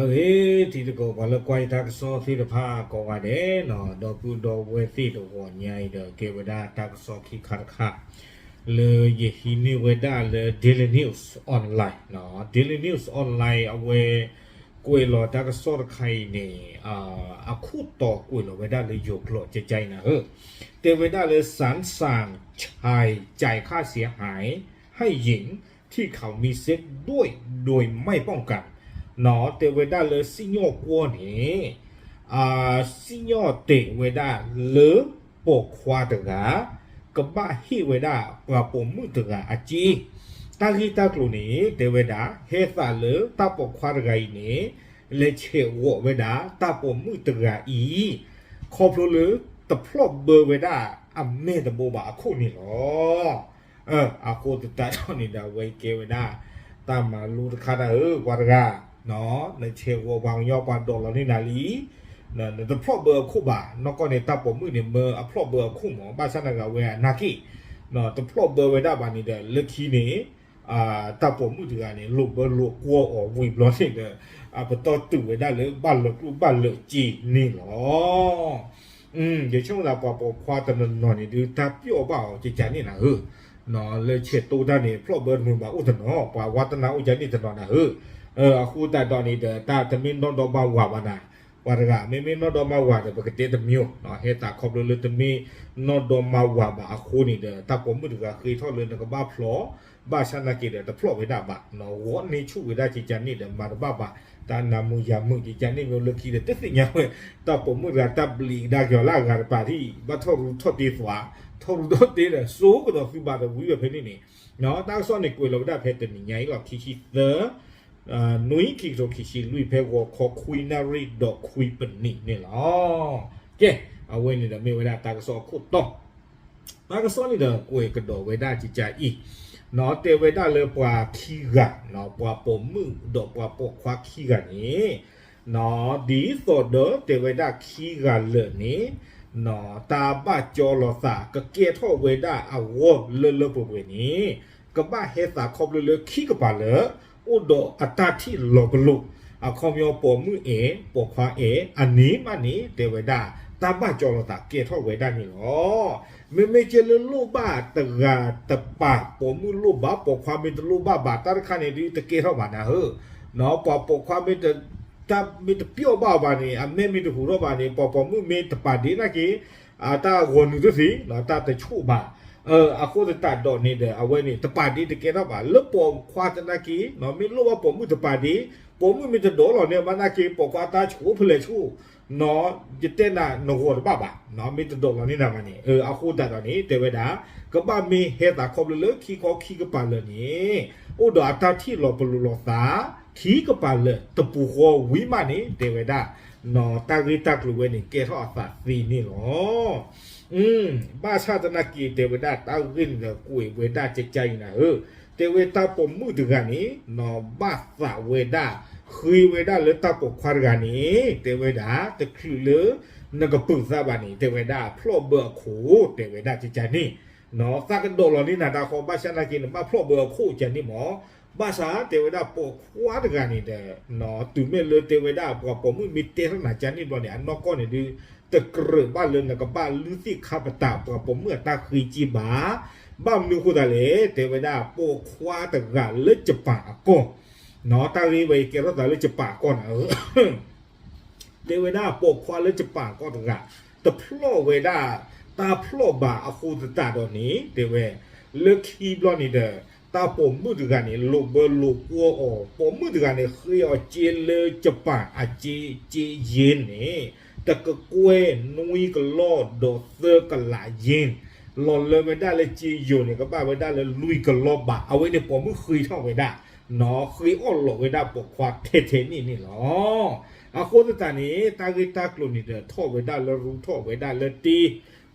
ဝ့ၢ် တံၤသကိး ပှၤလၢကွၢ်ယတၢ်ကစီၣ်သ့ၣ်တဖၣ်ကိးဂၤဒဲးနီၤ, ဒီပုၢ်ဒီဝဲၢ်သ့ၣ်တဂီၤညါအံၤဒီး ကဲဝဲဒၣ်တၢ်ကစီၣ်ခံခါတခါ လၢယဟံးန့ၢ်ဝဲဒၣ်လၢ Daily News Online နီၤ, Daily News Online အဝဲ ကွဲးလီၤတၢ်ကစီၣ်တခါအံၤန့ၣ် အခိၣ်တီကွဲးလီၤဝဲဒၣ်လၢယိၤကျိာ်ကကါအံၤနၤဧၢ, တဲဝဲဒၣ်လၢ สารสั่งจ่ายค่าเสียหาย ให้หญิง ที่เขามีเซ็กด้วยโดยไม่ป้องกัน နီၤ, တဲဝဲဒၣ်လၢစံၣ်ညီၣ်ကွီၢ်န့ၣ် စံၣ်ညီၣ်တဲာ်ဝဲဒၣ်လၢပိာ်ခွါတဂၤ ကဘၣ်ဟ့ၣ်ဝဲဒၣ်ပှၤပိာ်မုၣ်တဂၤအစ့, တၢ်ဂ့ၢ်တၢ်ကျိၤန့ၣ် တဲဝဲဒၣ် ဟဲသးလၢတၢ်ပိာ်ခွါတဂၤအံၤန့ၣ် လဲၤဆဲးဂီၤဝဲဒၣ်တၢ်ပိာ်မုၣ်တဂၤအံၤ ခီဖျိလၢတဖျီၣ်ဘၢဝဲဒၣ်အမဲာ်တဘိဘၣ်အခိၣ်န့ၣ်လီၤ. အဃိသတးဒီးန့ၣ်ဒီး အဝဲကဲဝဲဒၣ် တၢ်မၤလိတခါတၢ်ဧၢ ပှၤတဂၤ နဆဲးဂီၤပှၤကညီပှၤဒိးလီၤန့ၢ်နၤလံ, နတဖျီၣ်ဘၢအခိၣ်ဘၣ်, နီၢ်ကီၢ်န့ၣ် တၢ်ပိာ်မုၣ်န့ၣ် မၢအဖျီၣ်ဘၢအခိၣ်မး ဘၣ်ဆၣ်သနာ်က့အဝဲအနာ်က့ၢ် တဖျီၣ်ဘၢဝဲဒၣ်ဘၣ်န့ၣ်ဒီး လၢခံန့ၣ် တၢ်ပိာ်မုၣ်တဂၤန့ၣ် လိာ်ဘၢလိာ်ကွီၢ်အီၤဝံၤဘျီန့ၣ်ဒီး အပတီၢ်တုာ်ဝဲဒၣ်လၢဘၣ်လၢၤကျိၣ်ဘၣ်လၢၤစ့န့ၣ်လီၤ. ယဆိကမိၣ်သးပှၤပိာ်ခွါတနီၤနီၤန့ၣ်ဒုး တၢ်ပျီၣ်ဘၣ်အီၤကကန့ၣ်နၤဧၢ, လၢဆဲးတိတၢ်န့ၣ် ဖျီၣ်ဘၢတမုာ်ဘၣ်အိၣ်တနီၤ ပှၤဝါသနာအိၣ်ကန့ၣ်တနီၤနၤဧၢ, အဃိသတးဒီးန့ၣ်ဒီး တၢ်တမ့ၢ်နီၢ်ဒီမါဝၤဘၣ်နၤ, ပှၤတဂၤ မ့မ့ၢ်နီၢ်ဒီမါဝၤဒီး ပကတဲတမံၤ, ဟဲသးခီဖျိလၢတမ့ၢ်နီၢ်ဒီမါဝၤဘၣ်အဃိန့ၣ်ဒီး တၢ်ပိာ်မုၣ်တဂၤဃ့ထီၣ်လၢနကဘၣ်ဖျီၣ် ဘၣ်ဆၣ်သနာ်က့ဒီး တဖျီၣ်ဝဲဒၣ်ဘၣ်, ဂီၢ်န့ၢ်ဆူၣ်ဝဲဒၣ်ကကန့ၣ်ဒီး မၤတဘၣ်ဘၣ်, တၢ်နးမုာ်ယၤမုာ်ကကန့ၣ်မ့ၢ်လၢခံဒီး တသ့ၣ်ညါဝဲ တၢ်ပိာ်မုၣ်တဂၤတၢ်ဘျံးကဒါက့ၤအီၤလၢအဂၤတပၤဒ်အံၤ ဘၣ်ထီၣ်ရူထီၣ်တ့သွး, ထီၣ်ရူထီၣ်တ့ဒီး စိကဒီးသုဘၣ်ဒီးဝံၤဝဲဖဲန့ၣ်န့ၣ်, တၢ်ကစီၣ်န့ၣ်ကွဲးလီၤဝဲဒၣ်ဖဲတနံၤညါအံၤလီၤ ခံဆံသၢ နွံခံကထိခံဆံလွံၢ် ဖဲဂီၤခီခွံနၣ်ရံၣ်ဒီးခွံပနံးန့ၣ်လီၤ. ကဲ, အဝဲန့ၣ်ဒီးမ့ၢ်ဝဲဒၣ်တၢ်ကစီၣ်အခိၣ်တီ, တၢ်ကစီၣ်န့ၣ်ဒီးကွဲးကဒီးဝဲဒၣ်ကကအံၤ, နီၤ တဲဝဲဒၣ်လၢပှၤခံဂၤ, ပှၤပိာ်မုၣ်ဒီးပှၤပိာ်ခွါခံဂၤန့ၣ်, နီၤ ဒ်သိးဒီးတဲဝဲဒၣ်ခံဂၤလၢာ်န့ၣ်, နီၤ တၢ်ဘၣ်ကၠီလိာ်သး ကကဲထီၣ်ဝဲဒၣ်အဂီၢ်လၢလၢပှဲၤပှဲၤန့ၣ် ကဘၣ်ဟဲသးခီဖျိလၢခံကပၤလၢာ် အိၣ်ဒီးအတၢ်ထံၣ်လီၤပလိာ်, အခီပညီပိာ်မုၣ်အဲၣ် ပိာ်ခွါအဲၣ် အန့ၣ်မးန့ၣ် တဲဝဲဒၣ် တၢ်ဘၣ်ကၠီလိာ်သးကဲထီၣ်ဝဲဒၣ်န့ၣ်လီၤ. မ့မ့ၢ်ကဲလၢလိၣ်ဘၣ်တဂၤတပၤ ပိာ်မုၣ်လိၣ်ဘၣ် ပိာ်ခွါမ့ၢ်တလိၣ်ဘၣ်ဘၣ် တၢ်တခါန့ၣ်ဒုးတကဲထီၣ်ဘၣ်နၤဧၢ, နီၤ ပှၤပိာ်ခွါမ့ၢ်တ တၢ်မ့ၢ်တပျီၣ်ဘၣ်အီၤဘၣ်န့ၣ် အမဲာ်မ့ၢ်တဟူးထီၣ်ဘၣ်န့ၣ် ပှၤပိာ်မုၣ်မ့ၢ်တပာ်ဒ့နာ်က့ၢ် အတၢ်ဂီၤနုာ်တသ့ တၢ်တဆိၣ်ဘၣ်. အဃိသတးဒီးန့ၣ်ဒီး အဝဲန့ၣ် တပာ်ဒ့တကဲထီၣ်ဘၣ် လၢပိာ်ခွါသနာ်က့ၢ် မ့ၢ်လိၣ်ဘၣ်ပိာ်မုၣ်တပာ်ဒ့, ပိာ်မုၣ်မ့ၢ်တဒိးလီၤန့ၢ်ဘၣ်နာ်က့ၢ် ပိာ်ခွါတၢ်ဆိၣ်ဖဲလဲၣ်ဆိၣ် နီၤ ယတဲနၤနဂီၤတဘၣ်ဘၣ် မ့ၢ်တဒိးလီၤန့ၢ်နၤဘၣ်န့ၣ် အဃိသတးဒီးန့ၣ် တဲဝဲဒၣ် ကဘၣ်မ့ၢ်ဟဲသးခီဖျိလၢခံခီခံကပၤလၢာ်န့ၣ် အိၣ်ဒီးအတၢ်ထံၣ်လီၤပလိာ်လိာ်သး ခံကပၤလၢာ်တပူၤဃီဝံၤမးန့ၣ် တဲဝဲဒၣ် နီၤ တၢ်ဂ့ၢ်တၢ်ကျိၤဝဲန့ၣ် ကဲထီၣ်အသးသ့န့ၣ်လီၤ. ဘၣ်ဆၣ်သနာ်က့ တဲဝဲဒၣ်တၢ်ဂ့ၢ်န့ၣ်ဒီး ကွဲးဝဲဒၣ်ကကါအံၤနၤဧၢ, တဲဝဲတၢ်ပိာ်မုၣ်တဂၤန့ၣ် နီၤ ဘၣ်သးဝဲဒၣ် ဃ့ဝဲဒၣ်လၢတၢ်ပိာ်ခွါတဂၤန့ၣ် တဲဝဲဒၣ် တချုးလၢ နကပုာ်သးဘၣ်န့ၣ် တဲဝဲဒၣ် ဖျီၣ်ဘၢအခိၣ် တဲဝဲဒၣ်ကကါန့ၣ် နီၤ သးကဒီးလီၤန့ၢ်နၤတၢ်ဃီ ဘၣ်ဆၣ်သနာ်က့ နဘၣ်ဖျီၣ်ဘၢအခိၣ်ကကါန့ၣ်မး ဘၣ်ဆၣ်တဲဝဲဒၣ်ပိာ်ခွါတဂၤန့ၣ်ဒီး နီၤ တုၤမ့ၢ်လၢတဲဝဲဒၣ်ပှၤပိာ်မုၣ်မ့ၢ်တဲထီၣ်နၤကကါန့ၣ်ဘျီန့ၣ် အနီၢ်ကီၢ်န့ၣ်ဒုး တကြၢးဘၣ်လၢနကဘၣ်လုၢ်သ့ၣ်ခါပတာ်ပှၤပိာ်မုၣ်အတၢ်ဃ့က့ဘၣ်. ဘၣ်မနုၤအဃိသတးလဲၣ် တဲဝဲဒၣ်ပိာ်ခွါတဂၤလၢယပၣ်အကီၢ် နီၤ တၢ်ဂ့ၢ်ဝဲအံၤကဲထီၣ်သးလၢယပၣ်အကီၢ်နၤဧၢ တဲဝဲဒၣ်ပိာ်ခွါလၢယပၣ်အကီၢ်တဂၤ တဖျီၣ်ဝဲဒၣ် တၢ်ဖျီၣ်ဘၣ်အဃိသတးဒီးန့ၣ် တဲဝဲ လၢခံဘျီန့ၣ်ဒီး တၢ်ပိာ်မုၣ်တဂၤန့ၣ် လိာ်ဘၢလိာ်ကွီၢ်အီၤ ပိာ်မုၣ်တဂၤန့ၣ် ဃ့အီၤက့လၢယပၣ်အက့က့ယ့န့ၣ် တကကွဲၢ်နွံကလီၢ်ဒီးသၢကလးယ့ လီၤလၢဝဲဒၣ်လၢက့ယိာ်န့ၣ် ကဘၣ်ဝဲဒၣ်လၢလွံၢ်ကလီၢ်ဘး အဝဲန့ၣ်ပိာ်မုၣ်ဃ့ထီၣ်ဝဲဒၣ် နီၤ ဃ့အီၣ်လီၤဝဲဒၣ်ပိာ်ခွါထဲထဲန့ၣ်န့ၣ်လီၤ. အဃိသတးန့ၣ် တၢ်ဂ့ၢ်တၢ်ကျိၤန့ၣ်ဒီး ထီၣ်ဝဲဒၣ်လၢရူထီၣ်ဝဲဒၣ်လၢတ့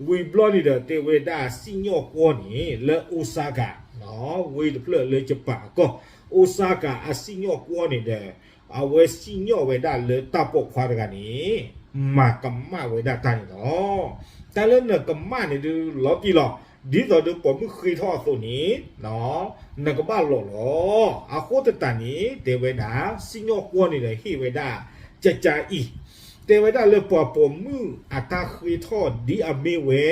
ဝံၤဘျီန့ၣ်ဒီး တဲဝဲဒၣ်စံၣ်ညီၣ်ကွီၢ်န့ၣ် လၢ Osaka နီၤ ဝ့ၢ်တဖျၢၣ်လၢယပၣ်အကီၢ် Osaka အစံၣ်ညီၣ်ကွီၢ်န့ၣ်ဒီး အဝဲစံၣ်ညီၣ်ဝဲဒၣ်လၢတၢ်ပိာ်ခွါတဂၤန့ၣ် မၤကမၣ်ဝဲဒၣ်တၢ်န့ၣ်လီၤ. တၢ်လၢနကမၣ်န့ၣ်ဒုးလီၤတံၢ်လီၤ ဒ်သိးဒီးပိာ်မုၣ်ဃ့ထီၣ်အသိးန့ၣ် နကဘၣ်လီၤလီၤ. အဃိသတးန့ၣ် တဲဝဲဒၣ် စံၣ်ညီၣ်ကွီၢ်န့ၣ်ဒီးဟ့ၣ်ဝဲဒၣ် ကကါအံၤ တဲဝဲဒၣ်လၢပှၤပိာ်မုၣ်အတၢ်ဃ့ထီၣ်ဒ်အမ့ၢ်ဝဲ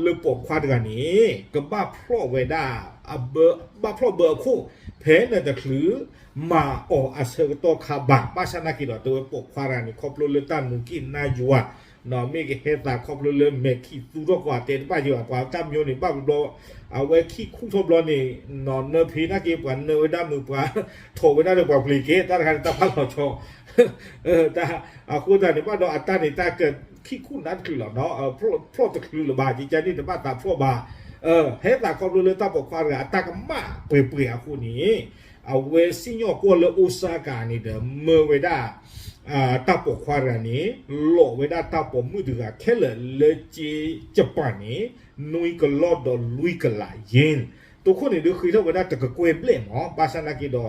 လၢပိာ်ခွါတဂၤန့ၣ် ကဘၣ်ဖျီၣ်ဝဲဒၣ် ဘၣ်ဖျီၣ်ဘၢအခိၣ် ဖဲနတချုး မၤအီၤအဆၢကတီၢ်ခါဘၣ်. ဘၣ်ဆၣ်နာ်က့ဒီး တဲဝဲပိာ်ခွါတဂၤန့ၣ် ခီဖျိလၢတၢ်နူၤက့ၣ်နါယွၤ မ့ၢ်ကဟဲသးခီဖျိလၢမဲာ်ခံးသူထီၣ်ကွၢ်တဲတဘၣ်ယွၤ ပှၤတၢ်မၠိန့ၣ် ဘၣ်ဘျီဘျီ အဝဲခံခူၣ်ထီၣ်ဘျီန့ၣ် နၢဖံးနာ်က့ ပှၤနၢဝဲဒၣ်မုာ် ပှၤထိးဝဲဒၣ်ဒီးပှၤပျ့ၤကဲ တၢ်တခါန့ၣ် တၢ်ဖးလီၤဆီ အဃိသတးန့ၣ် ဘၣ်ဒီးအတၢ်န့ၣ် တၢ်ကခံခူၣ်နါတချုးလီၤနီၤ ဖျီၣ်တချုးလၢၤဘၣ် ကကါန့ၣ် တဘၣ်သးဖျီၣ်ဘၣ်. ဟဲသးခီဖျိလၢတၢ်ပိာ်ခွါတဂၤ အတၢ်ကမၣ်ပှဲၤပှဲၤအဃိန့ၣ် အဝဲစံၣ်ညီၣ်ကွီၢ်လၢအိၣ်စါကၤန့ၣ်ဒီး မၢဝဲဒၣ် တၢ်ပိာ်ခွါတဂၤန့ၣ် လီၤဝဲဒၣ်တၢ်ပိာ်မုၣ်တဂၤခဲလၢာ်လၢကၠ့ကပၤန့ၣ် နွံကလီၢ်ဒီးလွံၢ်ကလးယ့ၣ် တိခိၣ်န့ၣ်ဒုးဃ့ထီၣ်ဝဲဒၣ်တကကွဲၢ်ဘျဲၣ်မး ဘၣ်ဆၣ်နာ်က့ဒီး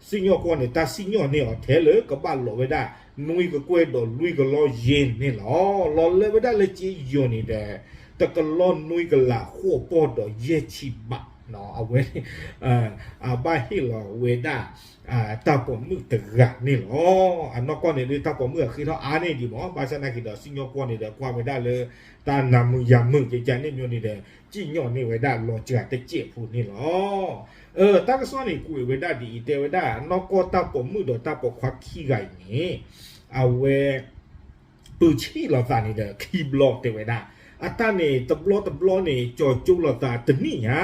စံၣ်ညီၣ်ကွီၢ်န့ၣ် တၢ်စံၣ်ညီၣ်န့ၢ်အီၤထဲလၢကဘၣ်လီၤဝဲဒၣ် နွံကကွဲၢ်ဒီးလွံၢ်ကလီၢ်ယ့ၣ်န့ၣ်လီၤ. လီၤလၢဝဲဒၣ်လၢကၠ့ယီၤန့ၣ်ဒီး တကလီၢ်နွံကလးဃိးပီၢ်ဒီးယဲၢ်ဆံဘး အဝဲ အဘၣ်ဟ့ၣ်လီၤဝဲဒၣ် တၢ်ပိာ်မုၣ်တဂၤန့ၣ်လီၤ. အနီၢ်ကီၢ်န့ၣ်ဒုး တၢ်ပိာ်မုၣ်အဃ့ထီၣ်အါန့ၢ်ဒံးမး ဘၣ်ဆၣ်နာ်က့ဒီး စံၣ်ညီၣ်ကွီၢ်န့ၣ်ဒီး ကွၢ်ဝဲဒၣ်လၢ တၢ်နၤမုာ်ယၤမုာ် ကကါန့ၣ်မၠိန့ၣ်ဒီး စံၣ်ညီၣ်န့ၢ်ဝဲဒၣ်လီၤစှၤတစဲးဖိန့ၣ်လီၤ. တၢ်ကစီၣ်န့ၣ်ကွဲးဝဲဒၣ်ဒ်အံၤ တဲဝဲဒၣ် နီၢ်ကီၢ်တၢ်ပိာ်မုၣ်ဒီးတၢ်ပိာ်ခွါခံဂၤအံၤန့ၣ် အဝဲ ပုၢ်ဆံၣ်လိာ်သးန့ၣ်ဒီးခံဘျီတဲဝဲဒၣ် အတၢ်န့ၣ်တဘျီတဘျီန့ၣ် ကၠီၤကၠိလိာ်သးတနံၣ်ညါ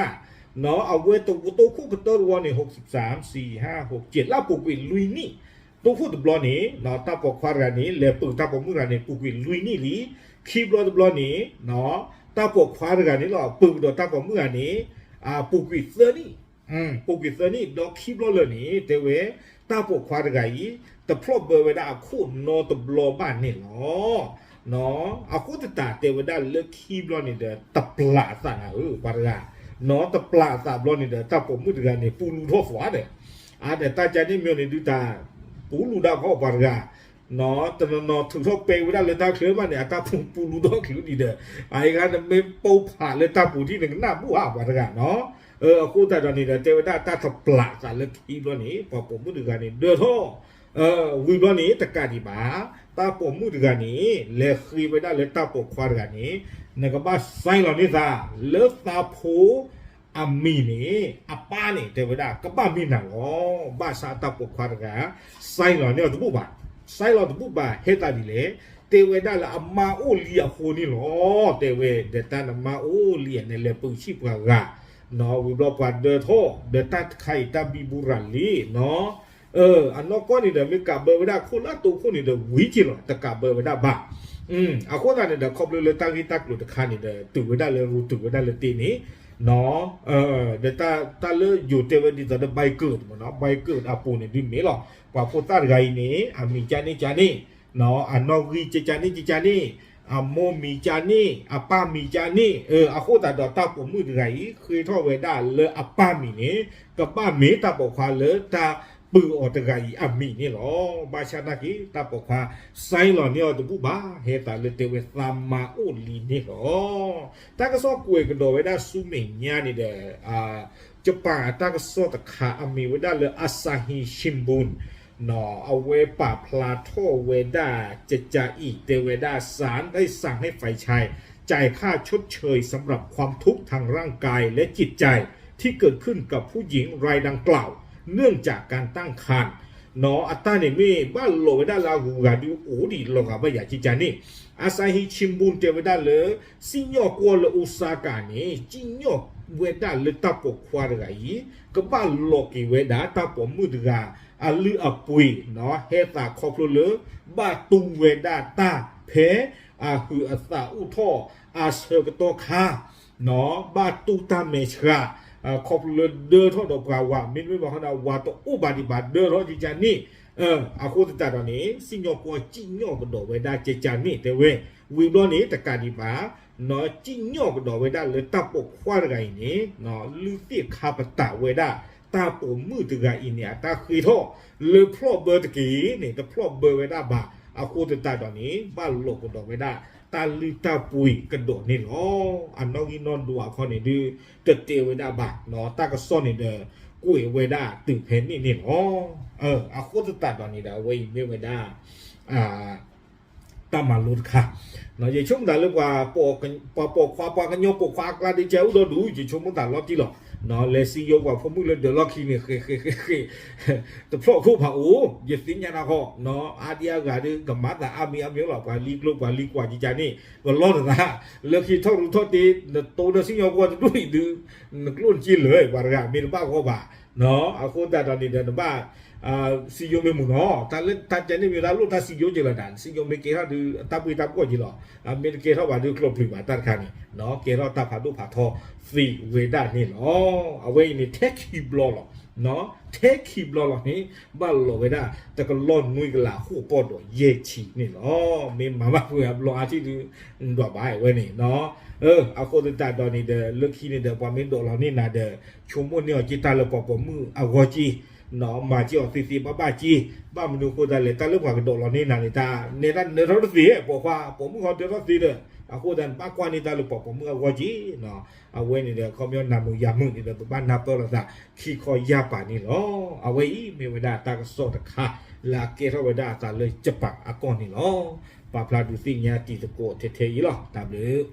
အဝဲတဝီတိခိၣ်ကတၢၢ်တဝီန့ၣ် ဟိးစံးစၢ် စံးဟး ဟိးကဲး လၢပူၤကွံာ်လွံၢ်နံၣ် တိခိၣ်တဘျီန့ၣ် တၢ်ပိာ်ခွါတဂၤန့ၣ် လဲၤပုၢ်တၢ်ပိာ်မုၣ်တဂၤန့ၣ် ပူၤကွံာ်လွံၢ်နံၣ်လံ. ခံဘျီတဘျီန့ၣ် တၢ်ပိာ်ခွါတဂၤန့ၣ်လီၤ ပုၢ်ဒီးတၢ်ပိာ်မုၣ်တဂၤန့ၣ် ပူၤကွံာ်သၢနံၣ် ပူၤကွံာ်သၢနံၣ် ဒီးခံဘျီလၢာ်န့ၣ် တဲဝဲ တၢ်ပိာ်ခွါတဂၤအံၤ တဖျီၣ်ဘၢဝဲဒၣ်အခိၣ်နီတဘျီဘၣ်န့ၣ်လီၤ. အဃိသတးတဲဝဲဒၣ်လၢခံဘျီန့ၣ်ဒီး တပျးအသးနၤဧၢ ပှၤတဂၤ နီတပျးအသးဘျီန့ၣ်ဒီး တၢ်ပိာ်မုၣ်တဂၤန့ၣ် ပူၤလူၤထီၣ်သွါဒီး အါဒီးတၢ်ကါန့ၣ်မၠိန့ၣ်ဒုးတၢ် ပူၤလူၤဒၣ်ခီပှၤတဂၤ တနီၤနီၤထုးထီၣ်ပဲဝဲဒၣ်လၢတၢ်ချၢဘၣ်န့ၣ် အတၢ်ပူၤလူၤထီၣ်ချုးဒံးဒီး အအံၤဂၤနမ့ၢ်ပိာ်ဖးလၢတၢ်ပူၤထံၣ်နကနၣ်ဘူၣ်ဧါ ပှၤတဂၤနီၤ. အဃိသတးဒီးန့ၣ်ဒီး တဲဝဲဒၣ်တၢ်တပျးသးလၢခံဘျီန့ၣ် ပှၤပိာ်မုၣ်တဂၤန့ၣ် ဒၢထီၣ် ဝံၤဘျီန့ၣ် တကးဒံးဘၣ် တၢ်ပိာ်မုၣ်တဂၤန့ၣ် လဲၤဃ့ဝဲဒၣ်လၢတၢ်ပိာ်ခွါတဂၤန့ၣ် နကဘၣ် sign လီၤန့ၢ်သး လၢသးဖိ အမံၤန့ၣ် အပၢ်န့ၣ် တဲဝဲဒၣ်ကဘၣ်မ့ၢ်နၤလီၤ. ဘၣ်ဆၣ်တၢ်ပိာ်ခွါတဂၤ sign လီၤန့ၢ်အီၤတဘူၣ်ဘၣ်. sign လီၤတဘူၣ်ဘၣ် ဟဲသးဒ်လဲၣ် တဲဝဲဒၣ်လၢအမါအိၣ်လံအဃိန့ၣ်လီၤ. တဲဝဲ ဒီးတၢ်နမါအိၣ်လံန့ၣ် လဲၤပုၢ်ဆံၣ်ပှၤဂၤ ဝံၤဘျီပှၤဒၢထီၣ် ဒီးတၢ်တခါအံၤတၢ်ဘံဘူရၤလံနီၤ အနီၢ်ကီၢ်န့ၣ်ဒီး မ့ၢ်ကးဘၢဝဲဒၣ်ခိၣ်လၢတိခိၣ်န့ၣ်ဒီး ဝံၤက့ၤလီၤ တကးဘၢဝဲဒၣ်ဘၣ်. အဃိသတးန့ၣ်ဒီး ခီဖျိလၢတၢ်ဂ့ၢ်တၢ်ကျိၤတခါန့ၣ်ဒီး တုၤဝဲဒၣ်လၢရူၤ တုၤဝဲဒၣ်လၢတ့န့ၣ် ဒီးတၢ်လၢယိၤတဲဝဲဒ်သိးဒီး biker မ့ၢ်နီၤ biker အပူၤန့ၣ်ဒ်မ့ၢ်လီၤ. ပှၤဖိသၣ်တဂၤအံၤန့ၣ် အမံၤကၢန့ၣ်ကၢန့ၣ် အနီၣ်ဂံၢ်ကၢန့ၣ်ကၢန့ၣ် အမိၢ်မံၤကၢန့ၣ် အပၢ်မံၤကၢန့ၣ် အဃိသတးဒီးတၢ်ပိာ်မုၣ်တဂၤအံၤ ဃ့ထီၣ်ဝဲဒၣ်လၢအပၢ်မံၤန့ၣ် ကဘၣ်မ့ၢ်တၢ်ပိာ်ခွါလၢတၢ်ပုၢ်အီၤတဂၤအံၤအမံၤန့ၣ်လီၤ. ဘၣ်ဆၣ်နာ်က့ တၢ်ပိာ်ခွါ sign လီၤန့ၢ်အီၤတဘူၣ်ဘၣ် ဟဲသးလၢတဲဝဲသးမါအိၣ်လံန့ၣ်လီၤ. တၢ်ကစီၣ်ကွဲးကဒီးဝဲဒၣ်ဆူမဲာ်ညါန့ၣ်ဒီး ကပၤတၢ်ကစီၣ်တခါ အမ့ၢ်ဝဲဒၣ်လၢ Asahi Shimbun အဝဲပာ်ဖျါထီၣ်ဝဲဒၣ် ကကါအံၤ တဲဝဲဒၣ် ศาลได้สั่งให้ฝ่ายชายจ่ายค่าชดเชยสำหรับความทุกข์ทางร่างกายและจิตใจที่เกิดขึ้นกับผู้หญิงรายดังกล่าว เนื่องจากการตั้งครรภ์ နီၤ အတၢ်န့ၣ်မ့ၢ်ဘၣ်လီၤဝဲဒၣ်လၢအဂုၤအဂၤဒုး အိၣ်ဒံးလီၤဂာ်ဘၣ်ယၤကကါန့ၣ် Asahi Shimbun တဲဝဲဒၣ်လၢ စံၣ်ညီၣ်ကွီၢ်လၢအိၣ်စါကၤန့ၣ် စံၣ်ညီၣ်ဝဲဒၣ်လၢတၢ်ပိာ်ခွါတဂၤအံၤ ကဘၣ်လီၤက့ၤဝဲဒၣ်တၢ်ပိာ်မုၣ်တဂၤ အလုၢ်အပှ့ၤနီၤ ဟဲသးခီဖျိလၢ ဘၣ်တူၢ်ဝဲဒၣ်တၢ်ဖဲ အဟုးအသးအိၣ်ထီၣ် အဆၢကတီၢ်ခါ ဘၣ်တူၢ်တၢ်မဲာ်ဆှး ခီဖျိလၢဒၢထီၣ်ဒီးပှၤဝၤ မ့တမ့ၢ်ဘၣ်ဃီဒီး ဝၤတအိၣ်ဘၣ်ဒံးဘၣ်ဒၢထီၣ်ကကါန့ၣ် အဃိသတးဒီးန့ၣ် စံၣ်ညီၣ်ကွီၢ်စံၣ်ညီၣ်ကဒီးဝဲဒၣ်ကကါန့ၣ် တဲဝဲ ဝံၤဘျီန့ၣ် တကးဒံးဘၣ် စံၣ်ညီၣ်ကဒီးဝဲဒၣ်လၢတၢ်ပိာ်ခွါတဂၤအံၤန့ၣ် လုၢ်သ့ၣ်ခါပတာ်ဝဲဒၣ် တၢ်ပိာ်မုၣ်တဂၤအံၤန့ၣ် အတၢ်ဃ့ထီၣ် လၢဖျီၣ်ဘၢတက့ၢ်န့ၣ် တဖျီၣ်ဘၢဝဲဒၣ်ဘၣ် အဃိသတးဒီးန့ၣ် ဘၣ်လီၤကဒီးဝဲဒၣ် တၢ်လုၢ်တၢ်ပှ့ၤကဒီးန့ၣ်လီၤ. အနီၣ်ဂံၢ်နီၣ်ဒွးအခီန့ၣ်ဒုး တတဲဝဲဒၣ်ဘၣ်, တၢ်ကစီၣ်န့ၣ်ဒီး ကွဲးဝဲဒၣ်တုၤဖဲန့ၣ်န့ၣ်လီၤ. အဃိသတးဒီးန့ၣ်ဒီး အဝဲအံၤမ့ၢ်ဝဲဒၣ် တၢ်မၤလိတခါ, ယဆိကမိၣ်သးလၢ ပှၤပိာ်ခွါ ပှၤကညီပိာ်ခွါအကျါဒုး ကဲအိၣ်ဒီးဒူၣ် ယဆိကမိၣ်သးလီၤတံၢ်လီၤ. လဲၤစံယိပှၤဖိမုၣ်လၢဒၢးလီၢ်ခံန့ၣ် ဃဲးဃဲးဃဲးဃဲး တဖျီၣ်ခိၣ်ဖးအိၣ် ယသ့ၣ်ညါနၤဃီ, အါဒံအါဂၤဒုး ကမၤသးအါမံၤအါမံၤလီၤ. ပှၤလံၤကျိ ပှၤလံၤကွၢ်ကကန့ၣ် ကလီတသး, လၢခံထီၣ်ရူးထီၣ်တ့ နတိၤဒီးစံၣ်ညီၣ်ကွီၢ်တဒူၣ်အံၤဒုး နကျိၣ်နစ့လၢာ် ပှၤတဂၤမ့ၢ်တဘၣ်ဂီၢ်ဘၣ်. အဃိသတးဒီးန့ၣ်ဒီး နဘၣ် စံယိမ့ၢ်မုာ်နီၤ, တၢ်လၢတၢ်ကဲန့ၣ်မ့ၢ်တၢ်လိၣ်တၢ်စံယိက့ၤလီၤဒၣ်, စံယိမ့ၢ်ကဲထီၣ်ဒုး အတၢ်ပှ့ၤတၢ်ပှီၢ်က့ၤလီၤ. အမ့ၢ်တကဲထီၣ်ဘၣ်ဒုး ကျိးပျုၤဘၣ်တၢ်တခါန့ၣ်, ကဲထီၣ်တၢ်ဖးဒိၣ်ဖးထီသ့ဝဲဒၣ်န့ၣ်လီၤ. အဝဲအံၤန့ၣ် ထဲခံဘျီလီၤ, ထဲခံဘျီလီၤန့ၣ် ဘၣ်လီၤဝဲဒၣ် တကလီၢ်နွံကလးဃိးပီၢ်ဒီးယဲၢ်ဆံန့ၣ်လီၤ. မ့ၢ်မၤဘၣ်ကွံာ်အဘျီအါထံၣ်ဒုး ဒွးဘၣ်ဝဲန့ၣ် အဃိသတးဒီးန့ၣ်ဒီး လၢခံန့ၣ်ဒီး ပှၤမ့ၢ်ဒိးလီၤန့ၢ်နၤဒီး ဆိကမိၣ်န့ၢ်အီၤက့ၤတၢ်လၢပှၤပိာ်မုၣ်အဂီၢ်က့ၤ, မၤက့ၤအီၤသ့သ့ဘၣ်ဘၣ်က့ၤ, ဘၣ်မနုၤအဃိသတးလဲၣ် တၢ်လၢပှၤကဒိးလီၤန့ၢ်နၤန့ၣ် တၢ်နဲတၢ်နၢထီၣ်တသ့ ပိာ်ခွါ ပိာ်မုၣ်ဃီဒၢထီၣ်သ့ဒီး အဃိသတးန့ၣ် ဘၣ်ကွၢ်န့ၢ်တၢ်လၢပှၤပိာ်မုၣ်အဂီၢ်က့ၤ အဝဲန့ၣ်ဒီး ခီပညီနၤမုာ်ယၤမုာ်န့ၣ်ဒီး ပဘၣ်နၢ်ပၢၢ်လိာ်သးခံခီယၢ်ပၤန့ၣ်လီၤ. အဝဲအံၤမ့ၢ်ဝဲဒၣ်တၢ်ကစီၣ်တခါ လၢအကဲထီၣ်ဝဲဒၣ်အသးလၢယပၣ်အကီၢ်န့ၣ်လီၤ. ပာ်ဖျါဒုးသ့ၣ်ညါတံၤသကိးထဲထဲအံၤလီၤ. တၢ်ဘျုး